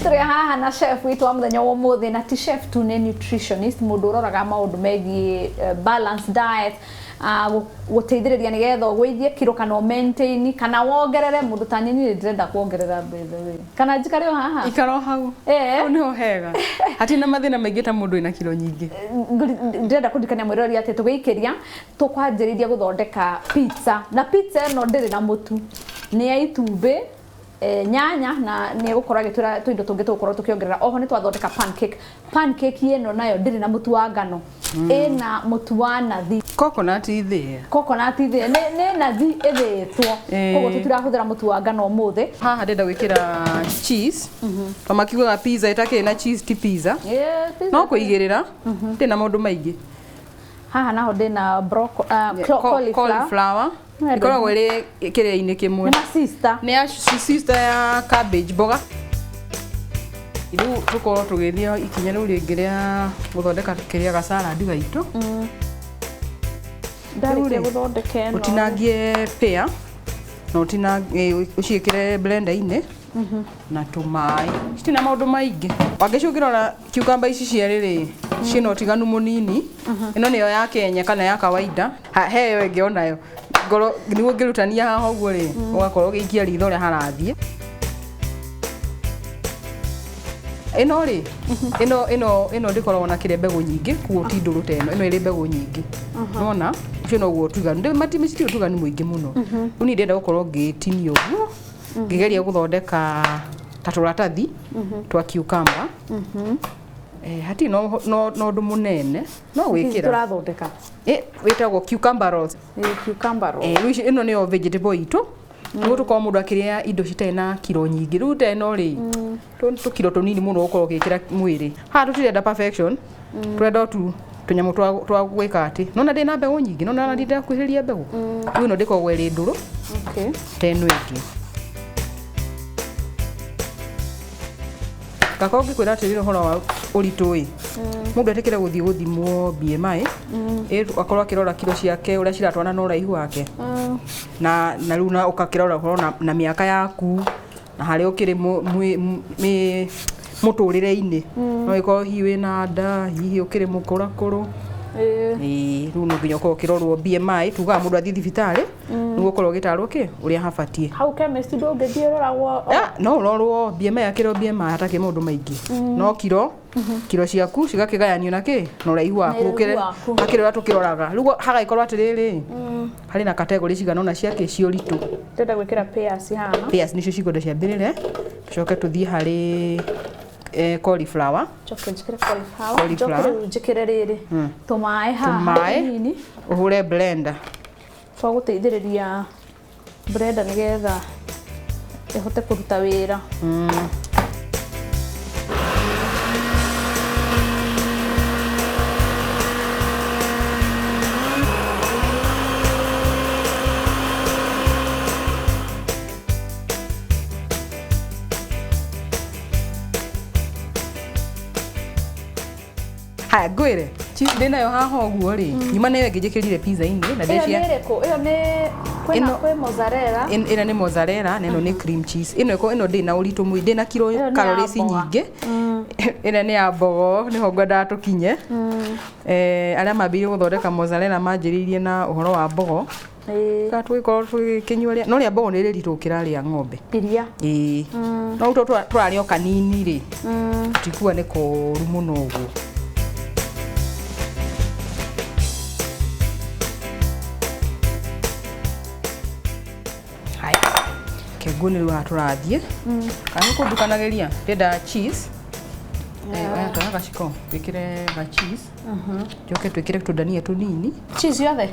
Tũrĩ haha na chef witũ wa mũthenya wa ũmũthĩ, na ti chef tu, nĩ nutritionist, mũndũ ũroraga maũndũ megiĩ balanced diet, gũteithĩrĩria nĩgetha ũgũithie kiro kana maintain kana wongerere. Mũndũ ta niĩ ndĩrenda kuongerera, by the way, kana njikare o haha? Ikara o hau. Hau niho hega, hatirĩ na mathĩna maingĩ ta mũndũ wĩna kiro nyingĩ. Ndĩrenda kũririkania mwĩroreri atĩ tũgĩikĩria tũkwanjĩrĩria gũthondeka pizza, na pizza ĩno ndĩrĩ na mũtu, nĩ ya itumbĩ, nyanya, na nĩ egũkorwo agĩtwĩra tũindo tũngĩ tũgũkorwo tũkĩongerera. Oho nĩ twathondeka pancake. Pancake ĩno nayo ndĩrĩ na mũtu wa ngano, ĩna mũtu wa nathi. Coconut thĩĩ. Coconut thĩĩ, nĩ nathi ĩthĩĩtwo. Koguo tũtirahũthĩra mũtu wa ngano ũmũthĩ. Haha ndĩrenda gwĩkĩra cheese, to makiugaga pizza ĩtakĩrĩ na cheese ti pizza. Pizza. No kũigĩrĩra, ndĩ na maũndũ maingĩ. Haha naho ndĩna cauliflower. Cauliflower. Wendo. Ĩkoragwo ĩrĩ kĩrĩa-inĩ kĩmwe. Nĩ ma sister. Nĩ ya sister ya cabbage, mboga. Rĩu tũkorwo tũgĩthiĩ ikinya rĩu rĩngĩ rĩa gũthondeka kĩrĩa ga salad gaitũ. Ndarĩkia Rĩu rĩ, gũthondeka ĩno. Ũtinangie pear na ũtinangie, ũciĩkĩre blender-inĩ na tũmaĩ, citirĩ na maũndũ maingĩ. Wangĩci, ũngĩrora cucumber ici cierĩ rĩ, ciĩna ũtiganu mũnini. Ĩno nĩyo ya Kenya kana ya kawaida. He ĩyo ĩngĩ onayo ngorwo nĩguo ngĩrutania haha ũguo rĩ, ũgakorwo ũgĩikia ritho ũrĩa harathiĩ. Ĩno rĩ, ĩno ndĩkoragwo na kĩrĩa, mbegũ nyingĩ, koguo ti ndũrũ ta ĩno. Ĩno ĩrĩ mbegũ nyingĩ. Nona ũcio noguo ũtiganu. Citirĩ ũtiganu mũingĩ mũno. Rĩu niĩ ndĩrenda gũkorwo ngĩtinia ũguo, ngĩgeria gũthondeka ta tũratathi twa cucumber. Hatirĩ no ũndũ mũnene no gwĩkĩra. Tũrathondeka. Wĩtagwo cucumber rolls. Cucumber roll. Rĩu ĩno nĩyo vegetable itũ, nĩguo tũkorwo mũndũ akĩrĩa indo citarĩ na kiro nyingĩ. Rĩu ta ĩno rĩ, tũkiro tũnini mũno ũkorwo ũgĩkĩra mwĩrĩ. Haha tũtirenda perfection, tũrenda o tu tũnyamũ twa gwĩka atĩ nona ndĩ na mbegũ nyingĩ, nona na ndirakuhĩrĩria mbegũ. Rĩu ĩno ndĩkoragwo ĩrĩ ndũrũ ta ĩno ĩngĩ. Ngakorwo ngĩkwĩra atĩrĩrĩ, ũhoro wa ũritũ ĩ, mũndũ etĩkĩre gũthiĩ gũthimwo BMI, akorwo akĩrora kiro ciake ũrĩa ciratwarana na ũraihu wake, na rĩu na ũgakĩrora ũhoro na mĩaka yaku na harĩa ũkĩrĩ mũtũrĩre-inĩ. No ĩkorwo hihi wĩna nda, hihi ũkĩrĩ mũkũrakũrũ. Ĩĩ, rĩu no nginya ũkorwo ũkĩrorwo BMI. Tugaga mũndũ athiĩ thibitarĩ nĩguo ũkorwo ũgĩtarwo kĩ ũrĩa habatiĩ. Hau chemist ndũngĩthiĩ ũroragwo? Ah, no ũrorwo BMI, akĩrwo BMI hatakĩ maũndũ maingĩ, no kiro ciaku cigakĩgayanio na kĩ, na ũraihu waku. Na ũraihu waku. Hakĩrĩ ũrĩa tũkĩroraga rĩu, hagagĩkorwo atĩrĩrĩ, harĩ na category cigana ũna cia kĩ, cia ũritũ. Ndĩrenda gwĩkĩra pears haha. Pears nĩcio cikwenda ciambĩrĩre, tũcoke tũthiĩ harĩ cauliflower. Njoke njĩkĩre cauliflower. Cauliflower. Njoke rĩu njĩkĩre rĩrĩ tũmaĩ haha. Tũmaĩ. Tũnini. Ũhũre blender. Twa gũteithĩrĩria blender nĩgetha ĩhote kũruta wĩra. Haya, ngwĩre cheese ndĩnayo haha ũguo rĩ, nyuma nĩyo ĩngĩ njĩkĩrire pizza-inĩ na Ĩyo nĩ ndĩcia. ĩrĩkũ? Ĩyo nĩ kwĩna kwĩ mozzarella. Ĩno nĩ mozzarella na ĩno nĩ cream cheese. Ĩno ndĩ na ũritũ mũingĩ, ndĩ na kiro Ĩyo nĩ ya calories mboga. nyingĩ. Ĩrĩa nĩ ya mbogo, nĩho ngwendaga tũkinye. Arĩa mambĩrĩirie gũthondeka mozzarella manjĩrĩirie na ũhoro wa mbogo. Ka tũgĩkorwo tũgĩkĩnyua rĩa, no rĩa mbogo nĩ rĩritũ gũkĩra rĩa ng'ombe. Iria. Ĩĩ, no rĩu tũrarĩa o kanini rĩ, tikuga nĩ koru mũno ũguo. Haya, kenguo nĩ rĩu haha tũrathiĩ, kana nĩ kũndukanagĩria, ndĩrenda cheese. Oya, toya gaciko twĩkĩre ga cheese, njoke twĩkĩre tũndania tũnini. Cheese yothe?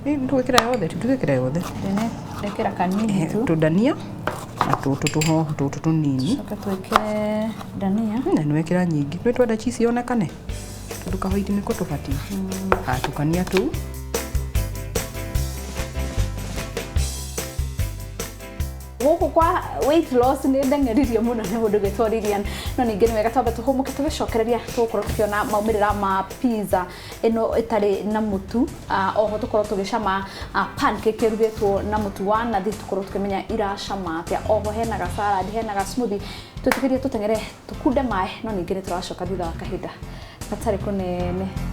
Ĩ, tũgwĩkĩra yothe, tũgwĩkĩra yothe. Ndekĩra kanini tu. Tũndania na tũtũ tũhoho tũtũ tũnini. Coke twĩkĩre ndania. Na nĩ wekĩra nyingĩ, nĩ twenda cheese yonekane, tondũ kahoiti nĩko tũbatiĩ. Haya, tukania tũu. Gũkũ kwa weight loss nĩ ndeng'eririo mũno nĩ mũndũ gwĩtwo Lilian, no ningĩ nĩ wega twambe tũhũmũke, tũgĩcokereria tũgũkorwo tũkĩona maumĩrĩra ma pizza ĩno ĩtarĩ na mũtu. Oho tũkorwo tũgĩcama pancake ĩrugĩtwo na mũtu wa nathi, tũkorwo tũkĩmenya iracama atĩa. Oho hena ga salad, hena ga smoothie. Twĩtĩkĩrie tũteng'ere tũkunde maĩ, no ningĩ nĩ tũracoka thutha wa kahinda gatarĩ kũnene.